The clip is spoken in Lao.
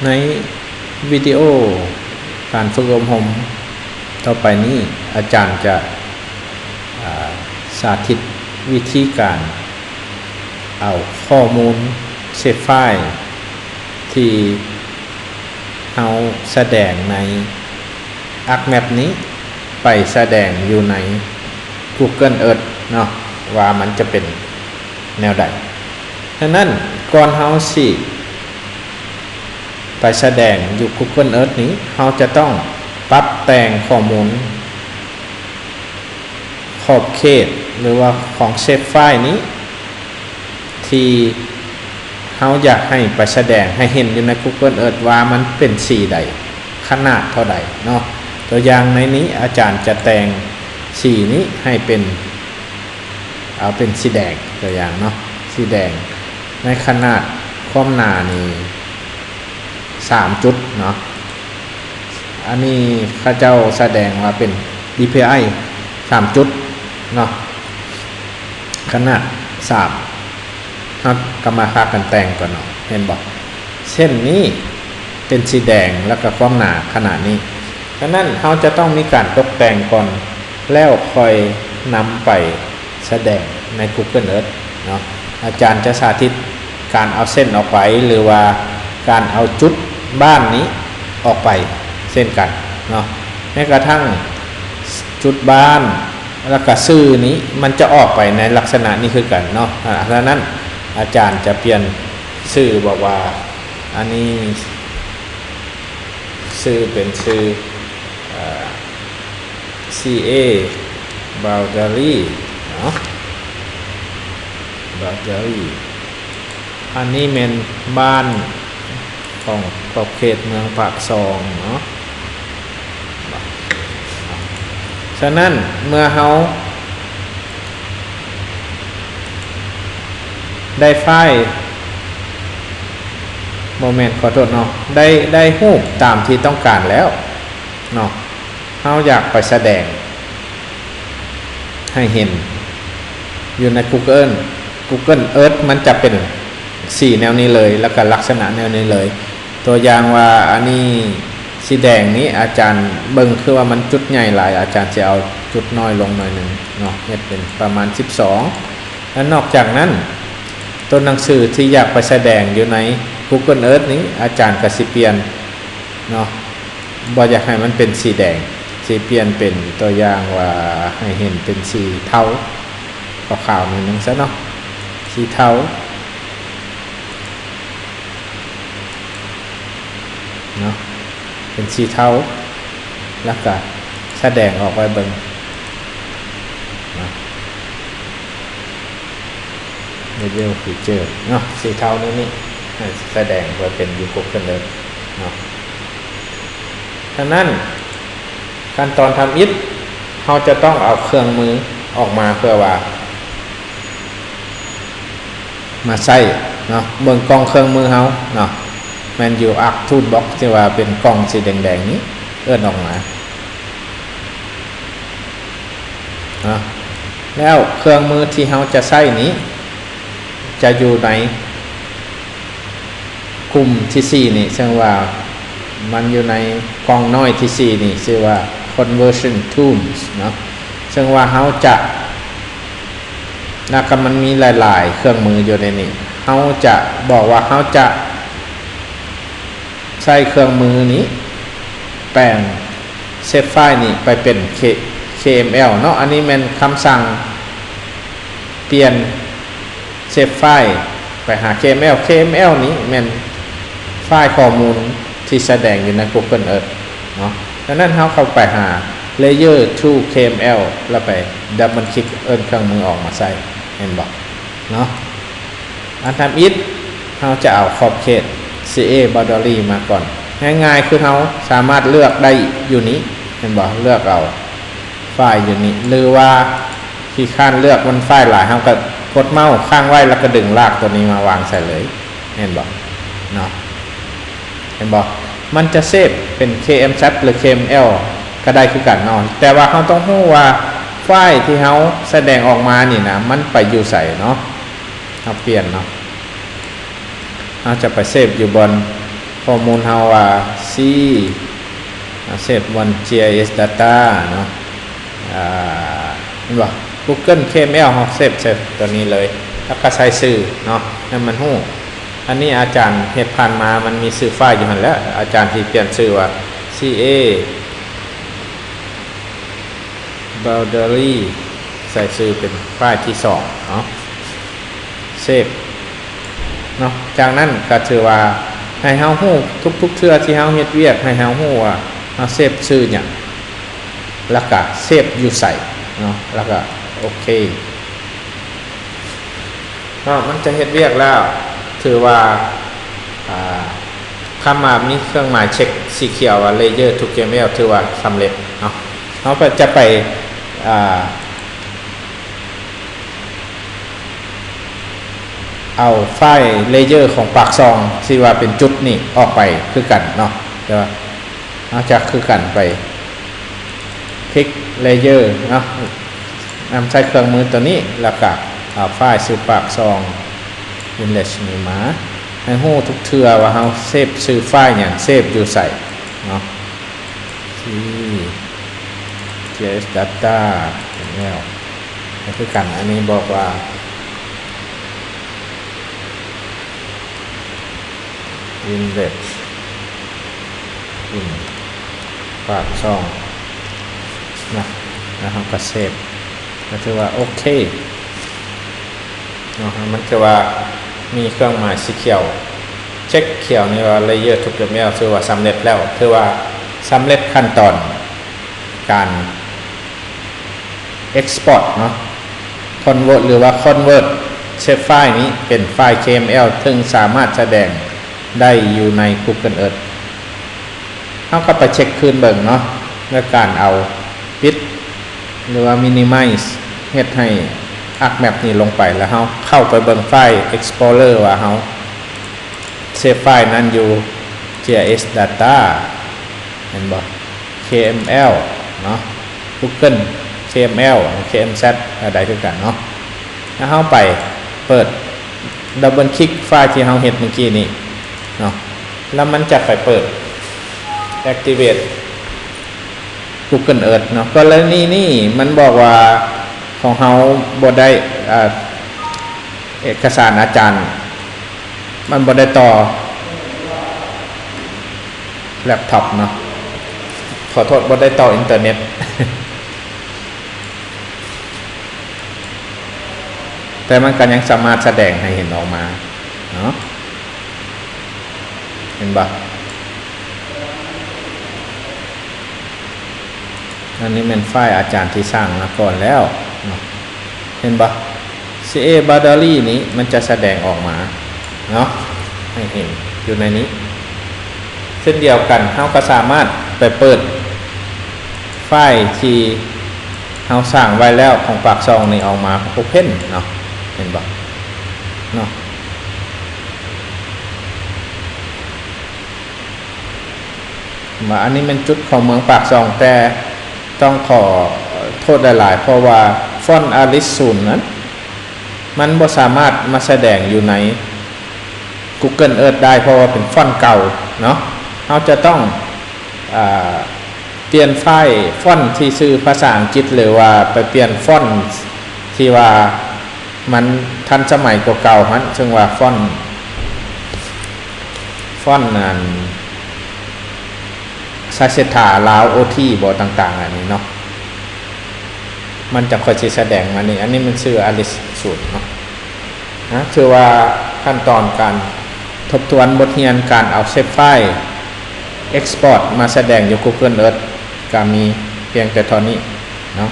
ໃນວິດີໂອການຝຶກອົບຮົມຕໍ່ໄປນີ້ ອາຈານຈະ ອາ ສາທິດວິທີການເອົາຂໍ້ມູນເຊບຟາຍທີ່ເຮົາສະແດງໃນ ArcMap ນີ້ ໄປສະແດງຢູ່ໃນ Google Earth ເນາະ ວ່າມັນຈະເປັນແນວໃດ. ສະນັ້ນ ກ່ອນເຮົາຊິໄປສະແດງຢູ່ Google Earth ນີ້ ເຮົາຈະຕ້ອງປັບແຕ່ງຂໍ້ມູນຂອບເຂດ ຫຼືວ່າຂອງເຊບຟາຍນີ້ ທີ່ເຮົາຢາກໃຫ້ໄປສະແດງໃຫ້ເຫັນຢູ່ໃນ Google Earth ວ່າມັນເປັນສີໃດ ຂະໜາດເທົ່າໃດເນາະ. ຕົວຢ່າງໃນນີ້ ອາຈານຈະແຕ່ງສີນີ້ໃຫ້ເປັນ ເອົາເປັນສີແດງ ຕົວຢ່າງເນາະ ສີແດງໃນຂະໜາດຄວາມໜານີ້ ສາມຈຸດເນາະ. ອັນນີ້ເຂົາເຈົ້າສະແດງວ່າເປັນ DPI ສາມຈຸດເນາະ ຂະໜາດສາມ. ເຮົາກໍມາພາກັນແຕ່ງກ່ອນເນາະ ເຫັນບໍ່? ເສັ້ນນີ້ເປັນສີແດງ ແລ້ວກໍຄວາມໜາຂະໜາດນີ້. ສະນັ້ນ ເຮົາຈະຕ້ອງມີການຕົກແຕ່ງກ່ອນ ແລ້ວຄ່ອຍນຳໄປ ສະແດງໃນ Google Earth ເນາະ. ອາຈານຈະສາທິດການເອົາເສັ້ນອອກໄປ ຫຼືວ່າການເອົາຈຸດບ້ານນີ້ອອກໄປເຊັ່ນກັນເນາະ. ແມ້ກະທັ່ງຈຸດບ້ານ ແລ້ວກະຊື່ນີ້ ມັນຈະອອກໄປໃນລັກສະນະນີ້ຄືກັນເນາະ. ອາ ສະນັ້ນ ອາຈານຈະປ່ຽນຊື່ ບອກວ່າ ອັນນີ້ຊື່ເປັນຊື່ ເອີ CA Boundary ເນາະ Boundary ອັນນີ້ແມ່ນບ້ານຂອງຂອບເຂດເມືອງປາກຊ່ອງເນາະ. ສະນັ້ນ ເມື່ອເຮົາໄດ້ຟາຍ ບໍ່ແມ່ນ ຂໍໂທດເນາະ ໄດ້ ໄດ້ຮູບຕາມທີ່ຕ້ອງການແລ້ວເນາະ ເຮົາຢາກໄປສະແດງໃຫ້ເຫັນຢູ່ໃນ Google Google Earth ມັນຈະເປັນສີແນວນີ້ເລີຍ ແລ້ວກໍລັກສະນະແນວນີ້ເລີຍ. ຕົວຢ່າງວ່າ ອັນນີ້ສີແດງນີ້ ອາຈານເບິ່ງຄືວ່າມັນຈຸດໃຫຍ່ຫຼາຍ ອາຈານຊິເອົາຈຸດນ້ອຍລົງໜ້ອຍໜຶ່ງເນາະ ເຮັດເປັນປະມານສິບສອງ. ແລະ ນອກຈາກນັ້ນ ຕົວໜັງສືທີ່ຢາກໄປສະແດງຢູ່ໃນ Google Earth ນີ້ ອາຈານກໍຊິປ່ຽນເນາະ ບໍ່ຢາກໃຫ້ມັນເປັນສີແດງ ຊິປ່ຽນເປັນ ຕົວຢ່າງວ່າ ໃຫ້ເຫັນເປັນສີເທົາ ຂາວໆໜ້ອຍໜຶ່ງຊະເນາະ ສີເທົາເນາະ ເປັນສີເທົາ ແລ້ວກະສະແດງອອກໄວ້ເບິ່ງເນາະ. Label Feature ເນາະ ສີເທົານີ້ ນີ້ ໃຫ້ສະແດງໄວ້ເປັນຢູ່ Google Earth ເນາະ. ສະນັ້ນ ຂັ້ນຕອນທຳອິດ ເຮົາຈະຕ້ອງເອົາເຄື່ອງມືອອກມາ ເພື່ອວ່າມາໃຊ້ເນາະ ເບິ່ງກ່ອງເຄື່ອງມືເຮົາເນາະ ແມ່ນຢູ່ Arc Toolbox ທີ່ວ່າເປັນກ່ອງສີແດງໆນີ້ ເອີ້ນອອກມາເນາະ. ແລ້ວເຄື່ອງມືທີ່ເຮົາຈະໃຊ້ນີ້ ຈະຢູ່ໃນກຸ່ມທີສີ່ນີ້ ເຊິ່ງວ່າມັນຢູ່ໃນກ່ອງນ້ອຍທີສີ່ນີ້ ຊື່ວ່າ Conversion Tools ເນາະ ເຊິ່ງວ່າເຮົາຈະ ແລ້ວກໍມັນມີຫຼາຍໆເຄື່ອງມືຢູ່ໃນນີ້ ເຮົາຈະບອກວ່າເຮົາຈະ ໃຊ້ເຄື່ອງມືນີ້ ແປງເຊບຟາຍນີ້ໄປເປັນ K- KML ເນາະ. ອັນນີ້ແມ່ນຄຳສັ່ງປ່ຽນເຊບຟາຍໄປຫາ KML. KML ນີ້ແມ່ນຟາຍຂໍ້ມູນທີ່ສະແດງຢູ່ໃນ Google Earth ເນາະ. ດັ່ງນັ້ນເຮົາເຂົ້າໄປຫາ Layer to KML ແລ້ວໄປ Double Click ເອີ້ນເຄື່ອງມືອອກມາໃຊ້ ເຫັນບໍ່ເນາະ? ອັນທຳອິດ ເຮົາຈະເອົາຂອບເຂດ CA Boundary ມາກ່ອນ. ງ່າຍໆ ຄືເຮົາສາມາດເລືອກໄດ້ຢູ່ນີ້ ເຫັນບໍ່? ເລືອກເອົາຟາຍຢູ່ນີ້ ຫຼືວ່າຂີ້ຄ້ານເລືອກມັນຟາຍຫຼາຍ ເຮົາກໍກົດເມົ້າຄ້າງໄວ້ ແລ້ວກໍດຶງລາກຕົວນີ້ມາວາງໃສ່ເລີຍ ເຫັນບໍ່? ເນາະ ເຫັນບໍ່? ມັນຈະເຊບເປັນ KMSAT ຫຼື KML ກໍໄດ້ຄືກັນເນາະ ແຕ່ວ່າເຮົາຕ້ອງຮູ້ວ່າຟາຍທີ່ເຮົາສະແດງອອກມານີ້ນະ ມັນໄປຢູ່ໃສເນາະ. ເຮົາປ່ຽນເນາະ ເຮົາຈະໄປເຊບຢູ່ບ່ອນ ຂໍ້ມູນເຮົາວ່າ C ເຊບ One GIS Data ເນາະ ອາ ເຫັນບໍ່? Google KML ເຮົາເຊບໃສ່ຕົວນີ້ເລີຍ ແລ້ວກໍໃສ່ຊື່ເນາະ ໃຫ້ມັນຮູ້. ອັນນີ້ອາຈານເຮັດຜ່ານມາ ມັນມີຊື່ຟາຍຢູ່ຫັ້ນແຫຼະ ອາຈານຊິປ່ຽນຊື່ວ່າ CA Boundary ໃສ່ຊື່ເປັນຟາຍທີສອງເນາະ ເຊບເນາະ. ຈາກນັ້ນກໍຖືວ່າໃຫ້ເຮົາຮູ້ທຸກໆເທື່ອທີ່ເຮົາເຮັດວຽກ ໃຫ້ເຮົາຮູ້ວ່າເຮົາເຊບຊື່ຫຍັງ ແລ້ວກະເຊບຢູ່ໃສເນາະ ແລ້ວກະໂອເຄເນາະ. ມັນຈະເຮັດວຽກແລ້ວ ຖືວ່າ ອາ ຄຳວ່າມີເຄື່ອງໝາຍເຊັກສີຂຽວວ່າ Layer to KML ຖືວ່າສຳເລັດເນາະ. ເຮົາກໍຈະໄປ ອາ ເອົາຟາຍ Layer ຂອງປາກຊ່ອງທີ່ວ່າເປັນຈຸດນີ້ອອກໄປຄືກັນເນາະ ແຕ່ວ່າເຮົາຈະຄືກັນໄປ Click Layer ເນາະ ນຳໃຊ້ເຄື່ອງມືຕົວນີ້ ແລ້ວກະເອົາຟາຍຊື່ປາກຊ່ອງ Image ນີ້ມາ ໃຫ້ຮູ້ທຸກເທື່ອວ່າເຮົາເຊບຊື່ຟາຍຫຍັງ ເຊບຢູ່ໃສເນາະ. ທີ່ GIS Data ເຫັນແລ້ວ ກໍຄືກັນ ອັນນີ້ບອກວ່າ Image in ປາກຊ່ອງນະ ແລ້ວເຮົາກໍເຊບ ກໍຖືວ່າໂອເຄເນາະ. ມັນຖືວ່າມີເຄື່ອງໝາຍສີຂຽວ ເຊັກຂຽວນີ້ວ່າ Layer to KML ຖືວ່າສຳເລັດແລ້ວ ຖືວ່າສຳເລັດຂັ້ນຕອນການ export ເນາະ convert ຫຼືວ່າ convert ເຊບຟາຍນີ້ເປັນຟາຍ KML ເຊິ່ງສາມາດສະແດງໄດ້ຢູ່ໃນ Google Earth. ເຮົາກໍໄປເຊັກຄືນເບິ່ງເນາະ ໂດຍການເອົາປິດ ຫຼືວ່າ minimize ເຮັດໃຫ້ ArcMap ນີ້ລົງໄປ ແລ້ວເຮົາເຂົ້າໄປເບິ່ງຟາຍ Explorer ວ່າເຮົາເຊບຟາຍນັ້ນຢູ່ GIS Data ເຫັນບໍ່? KML ເນາະ Google KML KMZ ກໍໄດ້ຄືກັນເນາະ. ແລ້ວເຮົາໄປເປີດ double click ຟາຍທີ່ເຮົາເຮັດມື້ກີ້ນີ້ເນາະ ແລ້ວມັນຈະໄປເປີດ activate Google Earth ເນາະ. ກໍລະນີນີ້ມັນບອກວ່າຂອງເຮົາບໍ່ໄດ້ ອາ ເອກະສານອາຈານ ມັນບໍ່ໄດ້ຕໍ່ແລັບທັອບເນາະ ຂໍໂທດ ບໍ່ໄດ້ຕໍ່ອິນເຕີເນັດ ແຕ່ມັນກໍຍັງສາມາດສະແດງໃຫ້ເຫັນອອກມາເນາະ ເຫັນບໍ່? ອັນນີ້ແມ່ນຟາຍອາຈານທີ່ສ້າງມາກ່ອນແລ້ວເນາະ ເຫັນບໍ່? CA Boundary ນີ້ມັນຈະສະແດງອອກມາເນາະ ໃຫ້ເຫັນຢູ່ໃນນີ້. ເຊັ່ນດຽວກັນ ເຮົາກໍສາມາດໄປເປີດຟາຍທີ່ເຮົາສ້າງໄວ້ແລ້ວຂອງປາກຊ່ອງນີ້ອອກມາ Open ເນາະ ເຫັນບໍ່ເນາະ? ວ່າອັນນີ້ແມ່ນຈຸດຂອງເມືອງປາກຊ່ອງ ແຕ່ຕ້ອງຂໍໂທດຫຼາຍໆ ເພາະວ່າຟອນ Alice ສູນນັ້ນ ມັນບໍ່ສາມາດມາສະແດງຢູ່ໃນ Google Earth ໄດ້ ເພາະວ່າເປັນຟອນເກົ່າເນາະ. ເຮົາຈະຕ້ອງ ອາ ປ່ຽນຟາຍຟອນທີ່ຊື່ພາສາອັງກິດ ຫຼືວ່າໄປປ່ຽນຟອນທີ່ວ່າ ມັນທັນສະໄໝກວ່າເກົ່າຫັ້ນ ເຊິ່ງວ່າຟອນ ຟອນອັນ ສາຍເສດຖາລາວໂອທີບໍ ຕ່າງໆ ອັນນີ້ເນາະ ມັນຈັ່ງຄ່ອຍຊິສະແດງມານີ້. ອັນນີ້ມັນຊື່ Alice ສູນເນາະ. ນະ ຖືວ່າຂັ້ນຕອນການທົບທວນບົດຮຽນການເອົາເຊບຟາຍ export ມາສະແດງຢູ່ Google Earth ກະມີພຽງແຕ່ເທົ່ານີ້ເນາະ.